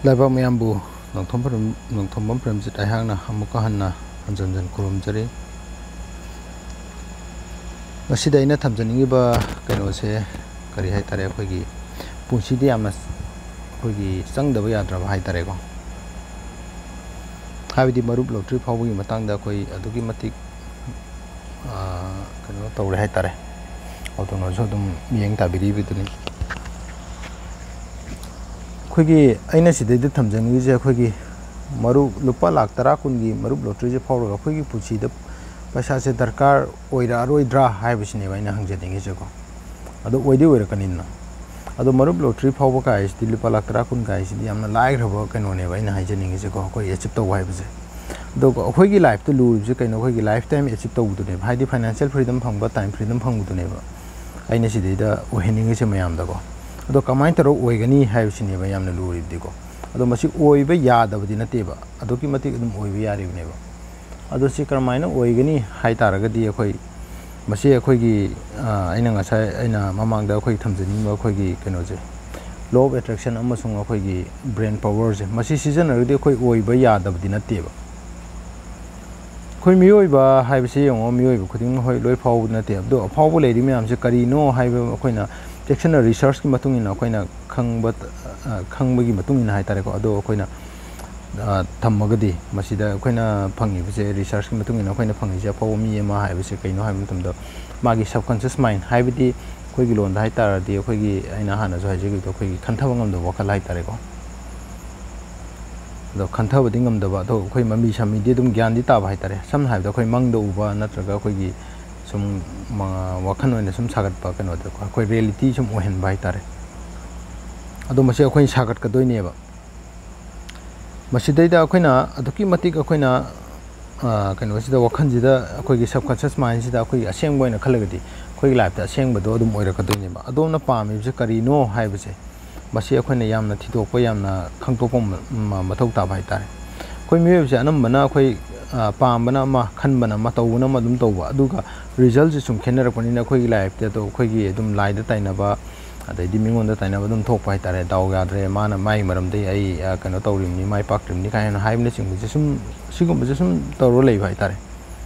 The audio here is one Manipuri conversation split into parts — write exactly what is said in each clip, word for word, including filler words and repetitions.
ꯂꯩꯕꯥꯛ ꯃꯌꯥꯝꯕꯨ ꯅꯣꯡꯊꯣꯝ ꯄ꯭ꯔꯦꯝ-, ꯅꯣꯡꯊꯣꯝꯕꯝ ꯄ꯭ꯔꯦꯝꯖꯤꯠ ꯑꯩꯍꯥꯛꯅ ꯑꯃꯨꯛꯀ ꯍꯟꯅ ꯍꯟꯖꯟ ꯍꯟꯖꯟ ꯈꯨꯔꯨꯝꯖꯔꯤ꯫ ꯃꯁꯤꯗ ꯑꯩꯅ ꯊꯝꯖꯅꯤꯡꯉꯤꯕ ꯀꯩꯅꯣꯁꯦ ꯀꯔꯤ ꯍꯥꯏ ꯇꯥꯔꯦ, ꯑꯩꯈꯣꯏꯒꯤ ꯄꯨꯟꯁꯤꯗ ꯌꯥꯝꯅ ꯑꯩꯈꯣꯏꯒꯤ ꯆꯪꯗꯕ ꯌꯥꯗ꯭ꯔꯕ ꯍꯥꯏ ꯇꯥꯔꯦꯀꯣ꯫ ꯍꯥꯏꯕꯗꯤ ꯃꯔꯨꯞ ꯂꯣꯇ꯭ꯔꯤ ꯐꯥꯎꯕꯒꯤ ꯃꯇꯥꯡꯗ ꯑꯩꯈꯣꯏ ꯑꯗꯨꯛꯀꯤ ꯃꯇꯤꯛ, ꯑꯥ, ꯀꯩꯅꯣ ꯇꯧꯔꯦ ꯍꯥꯏ ꯇꯥꯔꯦ꯫ ꯑꯗꯨꯅꯁꯨ ꯑꯗꯨꯝ ꯃꯤꯠꯌꯦꯡ ꯇꯥꯕꯤꯔꯤꯕꯗꯨꯅꯤ꯫ ꯑꯩꯈꯣꯏꯒꯤ, ꯑꯩꯅ ꯁꯤꯗꯩꯗ ꯊꯝꯖꯅꯤꯡꯉꯤꯁꯦ, ꯑꯩꯈꯣꯏꯒꯤ ꯃꯔꯨꯞ ꯂꯨꯄꯥ ꯂꯥꯛ ꯇꯔꯥ ꯀꯨꯟꯒꯤ ꯃꯔꯨꯞ ꯂꯣꯇ꯭ꯔꯤꯁꯦ ꯐꯥꯎꯔꯒ ꯑꯩꯈꯣꯏꯒꯤ ꯄꯨꯟꯁꯤꯗ ꯄꯩꯁꯥꯁꯦ ꯗꯔꯀꯥꯔ ꯑꯣꯏꯔꯛꯑꯔꯣꯏꯗ꯭ꯔꯥ ꯍꯥꯏꯕꯁꯤꯅꯦꯕ ꯑꯩꯅ ꯍꯪꯖꯅꯤꯡꯉꯤꯁꯦꯀꯣ꯫ ꯑꯗꯣ ꯑꯣꯏꯗꯤ ꯑꯣꯏꯔꯛꯀꯅꯤꯗꯅ꯫ ꯑꯗꯣ ꯃꯔꯨꯞ ꯂꯣꯇ꯭ꯔꯤ ꯐꯥꯎꯕ ꯀꯥꯏꯁꯤꯗꯤ, ꯂꯨꯄꯥ ꯂꯥꯛ ꯇꯔꯥ ꯀꯨꯟ ꯀꯥꯏꯁꯤꯗꯤ ꯌꯥꯝꯅ ꯂꯥꯏꯈ꯭ꯔꯕ ꯀꯩꯅꯣꯅꯦꯕ ꯑꯩꯅ ꯍꯥꯏꯖꯅꯤꯡꯉꯤꯁꯦꯀꯣ, ꯑꯩꯈꯣꯏ ꯑꯦꯆꯤꯞ ꯇꯧꯕ ꯍꯥꯏꯕꯁꯦ꯫ ꯑꯗꯨꯒ ꯑꯩꯈꯣꯏꯒꯤ ꯂꯥꯏꯐꯇ ꯂꯨꯔꯤꯕꯁꯦ ꯀꯩꯅꯣ, ꯑꯩꯈꯣꯏꯒꯤ ꯂꯥꯏꯐ ꯇꯥꯏꯝ ꯑꯦꯆꯤꯞ ꯇꯧꯕꯗꯨꯅꯦꯕ, ꯍꯥꯏꯗꯤ ꯐꯥꯏꯅꯥꯟꯁꯤꯌꯦꯜ ꯐ꯭ꯔꯤꯗꯝ ꯐꯪꯕ, ꯇꯥꯏꯝ ꯐ꯭ꯔꯤꯗꯝ ꯐꯪꯕꯗꯨꯅꯦꯕ ꯑꯩꯅ ꯁꯤꯗꯩꯗ ꯑꯣꯏꯍꯟꯅꯤꯡꯉꯤꯁꯦ ꯃꯌꯥꯝꯗꯀꯣ꯫ ꯑꯗꯣ ꯀꯃꯥꯏꯅ ꯇꯧꯔꯒ ꯑꯣꯏꯒꯅꯤ ꯍꯥꯏꯕꯁꯤꯅꯦꯕ ꯌꯥꯝꯅ ꯂꯨꯔꯤꯕꯗꯤꯀꯣ꯫ ꯑꯗꯣ ꯃꯁꯤ ꯑꯣꯏꯕ ꯌꯥꯗꯕꯗꯤ ꯅꯠꯇꯦꯕ, ꯑꯗꯨꯛꯀꯤ ꯃꯇꯤꯛ ꯑꯗꯨꯝ ꯑꯣꯏꯕ ꯌꯥꯔꯤꯕꯅꯦꯕ꯫ ꯑꯗꯣ ꯁꯤ ꯀꯔꯝꯍꯥꯏꯅ ꯑꯣꯏꯒꯅꯤ ꯍꯥꯏ ꯇꯥꯔꯒꯗꯤ, ꯑꯩꯈꯣꯏ ꯃꯁꯤ ꯑꯩꯈꯣꯏꯒꯤ, ꯑ, ꯑꯩꯅ ꯉꯁꯥꯏ, ꯑꯩꯅ ꯃꯃꯥꯡꯗ ꯑꯩꯈꯣꯏ ꯊꯝꯖꯅꯤꯡꯕ ꯑꯩꯈꯣꯏꯒꯤ ꯀꯩꯅꯣꯁꯦ, law of attraction ꯑꯃꯁꯨꯡ ꯑꯩꯈꯣꯏꯒꯤ brain powerꯁꯦ, ꯃꯁꯤ ꯁꯤꯖꯤꯟꯅꯔꯒꯗꯤ ꯑꯩꯈꯣꯏ ꯑꯣꯏꯕ ꯌꯥꯗꯕꯗꯤ ꯅꯠꯇꯦꯕ꯫ ꯑꯩꯈꯣꯏ ꯃꯤꯑꯣꯏꯕ ꯍꯥꯏꯕꯁꯤ ꯌꯦꯡꯉꯣ, ꯃꯤꯑꯣꯏꯕ ꯈꯨꯗꯤꯡꯃꯛ ꯍꯣꯏ ꯂꯣꯏ ꯐꯥꯎꯕ ꯅꯠꯇꯦ, ꯑꯗꯣ ꯑꯐꯥꯎꯕ ꯂꯩꯔꯤ ꯃꯌꯥꯝꯁꯦ ꯀꯔꯤꯅꯣ ꯍꯥꯏꯕ ꯑꯩꯈꯣꯏꯅ ꯆꯦꯛꯁꯤꯟꯅ ꯔꯤꯁꯔꯁꯀꯤ ꯃꯇꯨꯡ ꯏꯟꯅ ꯑꯩꯈꯣꯏꯅ ꯈꯪꯕ, ꯑ, ꯈꯪꯕꯒꯤ ꯃꯇꯨꯡ ꯏꯟꯅ ꯍꯥꯏ ꯇꯥꯔꯦꯀꯣ꯫ ꯑꯗꯣ ꯑꯩꯈꯣꯏꯅ, ꯑ, ꯊꯝꯃꯒꯗꯤ ꯃꯁꯤꯗ ꯑꯩꯈꯣꯏꯅ ꯐꯪꯉꯤꯕꯁꯦ, ꯔꯤꯁꯔꯁꯀꯤ ꯃꯇꯨꯡ ꯏꯟꯅ ꯑꯩꯈꯣꯏꯅ ꯐꯪꯉꯤꯁꯦ ꯑꯐꯥꯎꯕ ꯃꯤ ꯑꯃ ꯍꯥꯏꯕꯁꯦ ꯀꯩꯅꯣ ꯍꯥꯏꯕ ꯃꯇꯝꯗ, ꯃꯥꯒꯤ subconscious mind ꯍꯥꯏꯕꯗꯤ ꯑꯩꯈꯣꯏꯒꯤ ꯂꯣꯟꯗ ꯍꯥꯏ ꯇꯥꯔꯗꯤ ꯑꯩꯈꯣꯏꯒꯤ, ꯑꯩꯅ ꯍꯥꯟꯅꯁꯨ ꯍꯥꯏꯖꯈꯤꯕꯗꯣ, ꯑꯩꯈꯣꯏꯒꯤ ꯈꯟꯊꯕ ꯉꯝꯗꯕ ꯋꯥꯈꯜ ꯍꯥꯏ ꯇꯥꯔꯦꯀꯣ꯫ ꯑꯗꯣ ꯈꯟꯊꯕꯗꯤ ꯉꯝꯗꯕ, ꯑꯗꯣ ꯑꯩꯈꯣꯏ ꯃꯃꯤ ꯁꯥꯃꯤꯗꯤ ꯑꯗꯨꯝ ꯒ꯭ꯌꯥꯟꯗꯤ ꯇꯥꯕ ꯍꯥꯏ ꯇꯥꯔꯦ꯫ ꯁꯝꯅ ꯍꯥꯏꯔꯕꯗ ꯑꯩꯈꯣꯏ ꯃꯪꯗ ꯎꯕ ꯅꯠꯇ꯭ꯔꯒ ꯑꯩꯈꯣꯏꯒꯤ ꯁꯨꯝ ꯃ-, ꯋꯥꯈꯜ ꯑꯣꯏꯅ ꯁꯨꯝ ꯁꯥꯒꯠꯄ ꯀꯩꯅꯣꯗꯣ, ꯑꯩꯈꯣꯏ ꯔꯤꯌꯦꯂꯤꯇꯤ ꯁꯨꯝ ꯑꯣꯏꯍꯟꯕ ꯍꯥꯏ ꯇꯥꯔꯦ꯫ ꯑꯗꯣ ꯃꯁꯤ ꯑꯩꯈꯣꯏꯅ ꯁꯥꯒꯠꯀꯗꯣꯏꯅꯦꯕ꯫ ꯃꯁꯤꯗꯩꯗ ꯑꯩꯈꯣꯏꯅ ꯑꯗꯨꯛꯀꯤ ꯃꯇꯤꯛ ꯑꯩꯈꯣꯏꯅ, ꯑ, ꯀꯩꯅꯣꯁꯤꯗ, ꯋꯥꯈꯜꯁꯤꯗ, ꯑꯩꯈꯣꯏꯒꯤ subconscious mindꯁꯤꯗ ꯑꯩꯈꯣꯏꯒꯤ ꯑꯁꯦꯡꯕ ꯑꯣꯏꯅ ꯈꯜꯂꯒꯗꯤ ꯑꯩꯈꯣꯏꯒꯤ ꯂꯥꯏꯐꯇ ꯑꯁꯦꯡꯕꯗꯣ ꯑꯗꯨꯝ ꯑꯣꯏꯔꯛꯀꯗꯣꯏꯅꯦꯕ꯫ ꯑꯗꯣꯝꯅ ꯄꯥꯝꯃꯤꯕꯁꯦ ꯀꯔꯤꯅꯣ ꯍꯥꯏꯕꯁꯦ, ꯃꯁꯤ ꯑꯩꯈꯣꯏꯅ ꯌꯥꯝꯅ ꯊꯤꯗꯣꯛꯄ, ꯌꯥꯝꯅ ꯈꯪꯗꯣꯛꯄ ꯃ-, ꯃ-, ꯃꯊꯧ ꯇꯥꯕ ꯍꯥꯏ ꯇꯥꯔꯦ꯫ ꯑꯩꯈꯣꯏ ꯃꯤꯑꯣꯏꯕꯁꯦ ꯑꯅꯝꯕꯅ ꯑꯩꯈꯣꯏ, ꯑ, ꯄꯥꯝꯕꯅ ꯑꯃ, ꯈꯟꯕꯅ ꯑꯃ, ꯇꯧꯕꯅ ꯑꯃ ꯑꯗꯨꯝ ꯇꯧꯕ, ꯑꯗꯨꯒ ꯔꯤꯖꯜꯁꯦ ꯁꯨꯝ ꯈꯦꯠꯅꯔꯛꯄꯅꯤꯅ ꯑꯩꯈꯣꯏꯒꯤ ꯂꯥꯏꯐꯇ ꯑꯗꯣ ꯑꯩꯈꯣꯏꯒꯤ ꯑꯗꯨꯝ ꯂꯥꯏꯗ ꯇꯥꯏꯅꯕ, ꯑꯗꯩꯗꯤ ꯃꯤꯉꯣꯟꯗ ꯇꯥꯏꯅꯕ ꯑꯗꯨꯝ ꯊꯣꯛꯄ ꯍꯥꯏꯇꯥꯔꯦ꯫ "ꯗꯥꯎ ꯌꯥꯗ꯭ꯔꯦ, ꯃꯥꯅ ꯃꯥꯒꯤ ꯃꯔꯝꯗꯩ ꯑꯩ, ꯑ, ꯀꯩꯅꯣ ꯇꯧꯔꯤꯕꯅꯤ, ꯃꯥꯏ ꯄꯥꯛꯇ꯭ꯔꯤꯕꯅꯤ" ꯀꯥꯏꯅ ꯍꯥꯏꯕꯅꯆꯤꯡꯕꯁꯦ ꯁꯨꯝ, ꯁꯤꯒꯨꯝꯕꯁꯦ ꯁꯨꯝ ꯇꯧꯔ ꯂꯩꯕ ꯍꯥꯏꯇꯥꯔꯦ꯫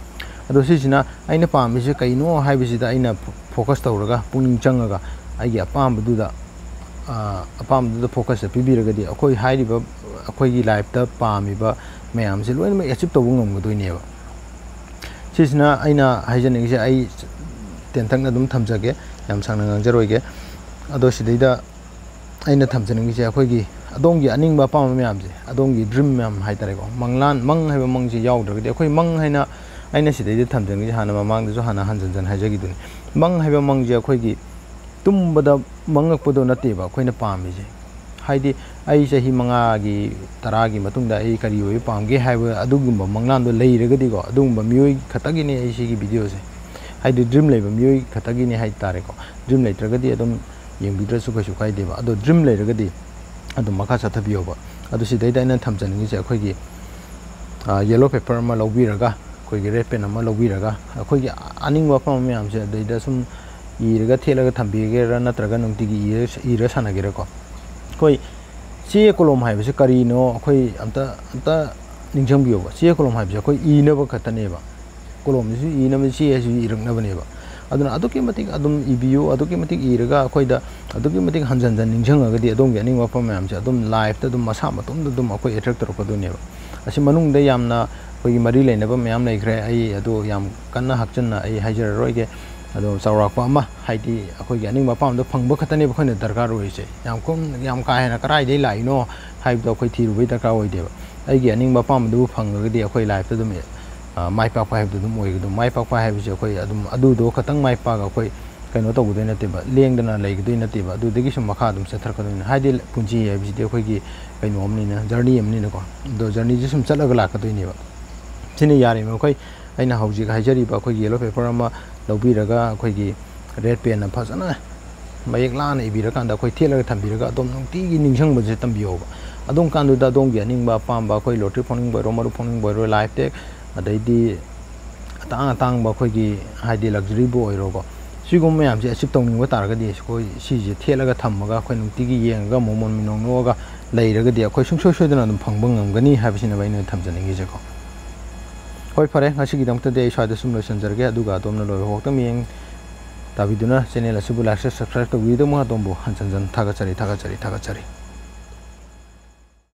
ꯑꯗꯣ ꯁꯤꯁꯤꯅ ꯑꯩꯅ ꯄꯥꯝꯃꯤꯁꯦ ꯀꯩꯅꯣ ꯍꯥꯏꯕꯁꯤꯗ ꯑꯩꯅ ꯐꯣ-, focus ꯇꯧꯔꯒ, ꯄꯨꯛꯅꯤꯡ ꯆꯪꯉꯒ, ꯑꯩꯒꯤ ꯑꯄꯥꯝꯕꯗꯨꯗ, ꯑ, ꯑꯄꯥꯝꯕꯗꯨꯗ focus ꯆꯠꯄꯤꯕꯤꯔꯒꯗꯤ, ꯑꯩꯈꯣꯏ ꯍꯥꯏꯔꯤꯕ, ꯑꯩꯈꯣꯏꯒꯤ life ꯇ ꯄꯥꯝꯃꯤꯕ ꯃꯌꯥꯝꯁꯦ ꯂꯣꯏꯅꯃꯛ achieve ꯇꯧꯕ ꯉꯝꯒꯗꯣꯏꯅꯦꯕ꯫ ꯁꯤꯁꯤꯅ ꯑꯩꯅ ꯍꯥꯏꯖꯅꯤꯡꯉꯤꯁꯦ꯫ ꯑꯩ ꯇꯦꯟꯇꯛꯅ ꯑꯗꯨꯝ ꯊꯝꯖꯒꯦ, ꯌꯥꯝ ꯁꯥꯡꯅ ꯉꯥꯡꯖꯔꯣꯏꯒꯦ꯫ ꯑꯗꯣ ꯁꯤꯗꯩꯗ ꯑꯩꯅ ꯊꯝꯖꯅꯤꯡꯉꯤꯁꯦ, ꯑꯩꯈꯣꯏꯒꯤ ꯑꯗꯣꯝꯒꯤ ꯑꯅꯤꯡꯕ ꯑꯄꯥꯝꯕ ꯃꯌꯥꯝꯁꯦ, ꯑꯗꯣꯝꯒꯤ dream ꯃꯌꯥꯝ ꯍꯥꯏꯇꯥꯔꯦꯀꯣ, ꯃꯪꯂꯥꯟ, ꯃꯪ ꯍꯥꯏꯕ ꯃꯪꯁꯦ ꯌꯥꯎꯗ꯭ꯔꯒꯗꯤ, ꯑꯩꯈꯣꯏ ꯃꯪ ꯍꯥꯏꯅ ꯑꯩꯅ ꯁꯤꯗꯩꯗ ꯊꯝꯖꯅꯤꯡꯉꯤꯁꯦ, ꯍꯥꯟꯅ ꯃꯃꯥꯡꯗꯁꯨ ꯍꯥꯟꯅ ꯍꯟꯖꯟ ꯍꯟꯖꯟ ꯍꯥꯏꯖꯈꯤꯗꯨꯅꯤ꯫ ꯃꯪ ꯍꯥꯏꯕ ꯃꯪꯁꯦ ꯑꯩꯈꯣꯏꯒꯤ ꯇꯨꯝꯕꯗ ꯃꯪꯉꯛꯄꯗꯣ ꯅꯠꯇꯦꯕ ꯑꯩꯈꯣꯏꯅ ꯄꯥꯝꯃꯤꯁꯦ꯫ ꯍꯥꯏꯗꯤ, ꯑꯩ ꯆꯍꯤ ꯃꯉꯥꯒꯤ, ꯇꯔꯥꯒꯤ ꯃꯇꯨꯡꯗ ꯑꯩ ꯀꯔꯤ ꯑꯣꯏꯕ ꯄꯥꯝꯒꯦ ꯍꯥꯏꯕ ꯑꯗꯨꯒꯨꯝꯕ ꯃꯪꯂꯥꯟꯗꯣ ꯂꯩꯔꯒꯗꯤꯀꯣ, ꯑꯗꯨꯒꯨꯝꯕ ꯃꯤꯑꯣꯏ ꯈꯛꯇꯒꯤꯅꯦ ꯑꯩ ꯁꯤꯒꯤ video ꯁꯦ, ꯍꯥꯏꯗꯤ, dream ꯂꯩꯕ ꯃꯤꯑꯣꯏ ꯈꯛꯇꯒꯤꯅꯦ ꯍꯥꯏꯇꯥꯔꯦꯀꯣ꯫ Dream ꯂꯩꯇ꯭ꯔꯒꯗꯤ ꯑꯗꯨꯝ ꯌꯦꯡꯕꯤꯗ꯭ꯔꯁꯨ ꯀꯩꯁꯨ ꯀꯥꯏꯗꯦꯕ꯫ ꯑꯗꯣ dream ꯂꯩꯔꯒꯗꯤ ꯑꯗꯨꯝ ꯃꯈꯥ ꯆꯠꯊꯕꯤꯌꯣꯕ꯫ ꯑꯗꯨ ꯁꯤꯗꯩꯗ ꯑꯩꯅ ꯊꯝꯖꯅꯤꯡꯉꯤꯁꯦ, ꯑꯩꯈꯣꯏꯒꯤ, ꯑ, yellow paper ꯑꯃ ꯂꯧꯕꯤꯔꯒ, ꯑꯩꯈꯣꯏꯒꯤ red pen ꯑꯃ ꯂꯧꯕꯤꯔꯒ, ꯑꯩꯈꯣꯏꯒꯤ ꯑꯅꯤꯡꯕ ꯑꯄꯥꯝꯕ ꯃꯌꯥꯝꯁꯦ ꯑꯗꯩꯗ ꯁꯨꯝ ꯏꯔꯒ ꯊꯦꯠꯂꯒ ꯊꯝꯕꯤꯒꯦꯔꯥ, ꯅꯠꯇ꯭ꯔꯒ ꯅꯨꯡꯇꯤꯒꯤ ꯏꯔ, ꯏꯔ ꯁꯥꯟꯅꯒꯦꯔꯥꯀꯣ? ꯑꯩꯈꯣꯏ ꯆꯦ ꯀꯣꯂꯣꯝ ꯍꯥꯏꯕꯁꯦ ꯀꯔꯤꯅꯣ ꯑꯩꯈꯣꯏ ꯑꯝꯇ, ꯑꯝꯇ ꯅꯤꯡꯁꯤꯡꯕꯤꯌꯣꯕ꯫ ꯆꯦ ꯀꯣꯂꯣꯝ ꯍꯥꯏꯕꯁꯦ ꯑꯩꯈꯣꯏ ꯏꯅꯕ ꯈꯛꯇꯅꯦꯕ꯫ ꯀꯣꯂꯣꯝꯁꯤꯁꯨ ꯏꯅꯕ, ꯆꯦ ꯍꯥꯏꯁꯤꯁꯨ ꯏꯔꯛꯅꯕꯅꯦꯕ꯫ ꯑꯗꯨꯅ ꯑꯗꯨꯛꯀꯤ ꯃꯇꯤꯛ ꯑꯗꯨꯝ ꯏꯕꯤꯌꯨ, ꯑꯗꯨꯛꯀꯤ ꯃꯇꯤꯛ ꯏꯔꯒ ꯑꯩꯈꯣꯏꯗ ꯑꯗꯨꯛꯀꯤ ꯃꯇꯤꯛ ꯍꯟꯖꯟ ꯍꯟꯖꯟ ꯅꯤꯡꯁꯤꯡꯉꯒꯗꯤ ꯑꯗꯣꯝꯒꯤ ꯑꯅꯤꯡꯕ ꯑꯄꯥꯝꯕ ꯃꯌꯥꯝꯁꯦ ꯑꯗꯨꯝ life ꯇ ꯑꯗꯨꯝ ꯃꯁꯥ ꯃꯇꯣꯝꯇ ꯑꯗꯨꯝ ꯑꯩꯈꯣꯏ attract ꯇꯧꯔꯛꯀꯗꯣꯏꯅꯦꯕ꯫ ꯑꯁꯤ ꯃꯅꯨꯡꯗ ꯌꯥꯝꯅ ꯑꯩꯈꯣꯏꯒꯤ ꯃꯔꯤ ꯂꯩꯅꯕ ꯃꯌꯥꯝ ꯂꯩꯈ꯭ꯔꯦ꯫ ꯑꯩ ꯑꯗꯨ ꯌꯥꯝ ꯀꯟꯅ ꯍꯥꯛꯆꯟꯅ ꯑꯩ ꯍꯥꯏꯖꯔꯔꯣꯏꯒꯦ꯫ ꯑꯗꯣ ꯆꯥꯎꯔꯥꯛꯄ ꯑꯃ, ꯍꯥꯏꯗꯤ ꯑꯩꯈꯣꯏꯒꯤ ꯑꯅꯤꯡꯕ ꯑꯄꯥꯝꯕꯗꯣ ꯐꯪꯕ ꯈꯛꯇꯅꯦꯕ ꯑꯩꯈꯣꯏꯅ ꯗꯔꯀꯥꯔ ꯑꯣꯏꯔꯤꯁꯦ꯫ ꯌꯥꯝ ꯀꯨꯝ-, ꯌꯥꯝ ꯀꯥ ꯍꯦꯟꯅ ꯀꯗꯥꯏꯗꯒꯤ ꯂꯥꯛꯏꯅꯣ ꯍꯥꯏꯕꯗꯣ ꯑꯩꯈꯣꯏ ꯊꯤꯔꯨꯕꯩ ꯗꯔꯀꯥꯔ ꯑꯣꯏꯗꯦꯕ꯫ ꯑꯩꯒꯤ ꯑꯅꯤꯡꯕ ꯑꯄꯥꯝꯕꯗꯨꯕꯨ ꯐꯪꯉꯒꯗꯤ ꯑꯩꯈꯣꯏ life ꯇ ꯑꯗꯨꯝ, ꯑ, ꯃꯥꯏ ꯄꯥꯛꯄ ꯍꯥꯏꯕꯗꯨ ꯑꯗꯨꯝ ꯑꯣꯏꯒꯗꯧ-, ꯃꯥꯏ ꯄꯥꯛꯄ ꯍꯥꯏꯕꯁꯦ ꯑꯩꯈꯣꯏ ꯑꯗꯨꯝ ꯑꯗꯨꯗꯣ ꯈꯛꯇꯪ ꯃꯥꯏ ꯄꯥꯛꯑꯒ ꯑꯩꯈꯣꯏ ꯀꯩꯅꯣ ꯇꯧꯒꯗꯣꯏ ꯅꯠꯇꯦꯕ, ꯂꯦꯡꯗꯅ ꯂꯩꯒꯗꯣꯏ ꯅꯠꯇꯦꯕ, ꯑꯗꯨꯗꯒꯤ ꯁꯨꯝ ꯃꯈꯥ ꯑꯗꯨꯝ ꯆꯠꯊꯔꯛꯀꯗꯣꯏꯅꯤ꯫ ꯍꯥꯏꯗꯤ ꯄꯨꯟꯁꯤ ꯍꯥꯏꯕꯁꯤꯗꯤ ꯑꯩꯈꯣꯏꯒꯤ ꯀꯩꯅꯣ ꯑꯃꯅꯤꯅ, journey ꯑꯃꯅꯤꯅꯀꯣ꯫ ꯑꯗꯣ journey ꯁꯦ ꯁꯨꯝ ꯆꯠꯂꯒ ꯂꯥꯛꯀꯗꯣꯏꯅꯦꯕ꯫ ꯁꯤꯅ ꯌꯥꯔꯤꯕ ꯃꯈꯩ ꯑꯩꯅ ꯍꯧꯖꯤꯛ ꯍꯥꯏꯖꯔꯤꯕ ꯑꯩꯈꯣꯏꯒꯤ yellow paper ꯑꯃ ꯂꯧꯕꯤꯔꯒ, ꯑꯩꯈꯣꯏꯒꯤ red pen ꯅ ꯐꯖꯅ ꯃꯌꯦꯛ ꯂꯥꯅ ꯏꯕꯤꯔꯀꯥꯟꯗ, ꯑꯩꯈꯣꯏ ꯊꯦꯠꯂꯒ ꯊꯝꯕꯤꯔꯒ, ꯑꯗꯣꯝ ꯅꯨꯡꯇꯤꯒꯤ ꯅꯤꯡꯁꯤꯡꯕꯁꯦ ꯇꯝꯕꯤꯌꯣꯕ꯫ ꯑꯗꯨꯝ ꯀꯥꯟꯗꯨꯗ ꯑꯗꯣꯝꯒꯤ ꯑꯅꯤꯡꯕ ꯑꯄꯥꯝꯕ, ꯑꯩꯈꯣꯏ lottery ꯐꯥꯎꯅꯤꯡꯕ ꯑꯣꯏꯔꯣ, ꯃꯔꯨꯞ ꯐꯥꯎꯅꯤꯡꯕ ꯑꯣꯏꯔꯣ, life tech, ꯑꯗꯩꯗꯤ ꯑꯇꯥꯡ ꯑꯇꯥꯡꯕ ꯑꯩꯈꯣꯏꯒꯤ, ꯍꯥꯏꯗꯤ luxury ꯕꯨ ꯑꯣꯏꯔꯣꯀꯣ, ꯁꯤꯒꯨꯝꯕ ꯃꯌꯥꯝꯁꯦ ꯑꯦꯆꯤꯞ ꯇꯧꯅꯤꯡꯕ ꯇꯥꯔꯒꯗꯤ ꯑꯩꯈꯣꯏ ꯁꯤꯁꯦ ꯊꯦꯠꯂꯒ ꯊꯝꯃꯒ ꯑꯩꯈꯣꯏ ꯅꯨꯡꯇꯤꯒꯤ ꯌꯦꯡꯉꯒ ꯃꯣꯃꯣꯟ ꯃꯤꯅꯣꯛ ꯅꯣꯛꯑꯒ ꯂꯩꯔꯒꯗꯤ ꯑꯩꯈꯣꯏ ꯁꯨꯡꯁꯣꯏ ꯁꯣꯏꯗꯅ ꯑꯗꯨꯝ ꯐꯪꯕ ꯉꯝꯒꯅꯤ ꯍꯥꯏꯕꯁꯤꯅꯦꯕ ꯑꯩꯅ ꯊꯝꯖꯅꯤꯡꯉꯤꯁꯦꯀꯣ꯫ ꯍꯣꯏ, ꯐꯔꯦ, ꯉꯁꯤꯒꯤꯗꯃꯛꯇꯗꯤ ꯑꯩ ꯁ꯭ꯋꯥꯏꯗ ꯁꯨꯝ ꯂꯣꯏꯁꯤꯟꯖꯔꯒꯦ꯫ ꯑꯗꯨꯒ ꯑꯗꯣꯝꯅ ꯂꯣꯏꯕ ꯐꯥꯎꯕ ꯃꯤꯠꯌꯦꯡ ꯇꯥꯕꯤꯗꯨꯅ ꯆꯦꯅꯦꯜ ꯑꯁꯤꯕꯨ ꯂꯥꯏꯛ ꯁꯕꯁꯀ꯭ꯔꯥꯏꯕ ꯇꯧꯕꯤꯗꯨꯃ ꯑꯗꯣꯝꯕꯨ ꯍꯟꯖꯟ ꯍꯟꯖꯟ ꯊꯥꯒꯠꯆꯔꯤ, ꯊꯥꯒꯠꯆꯔꯤ, ꯊꯥꯒꯠꯆꯔꯤ꯫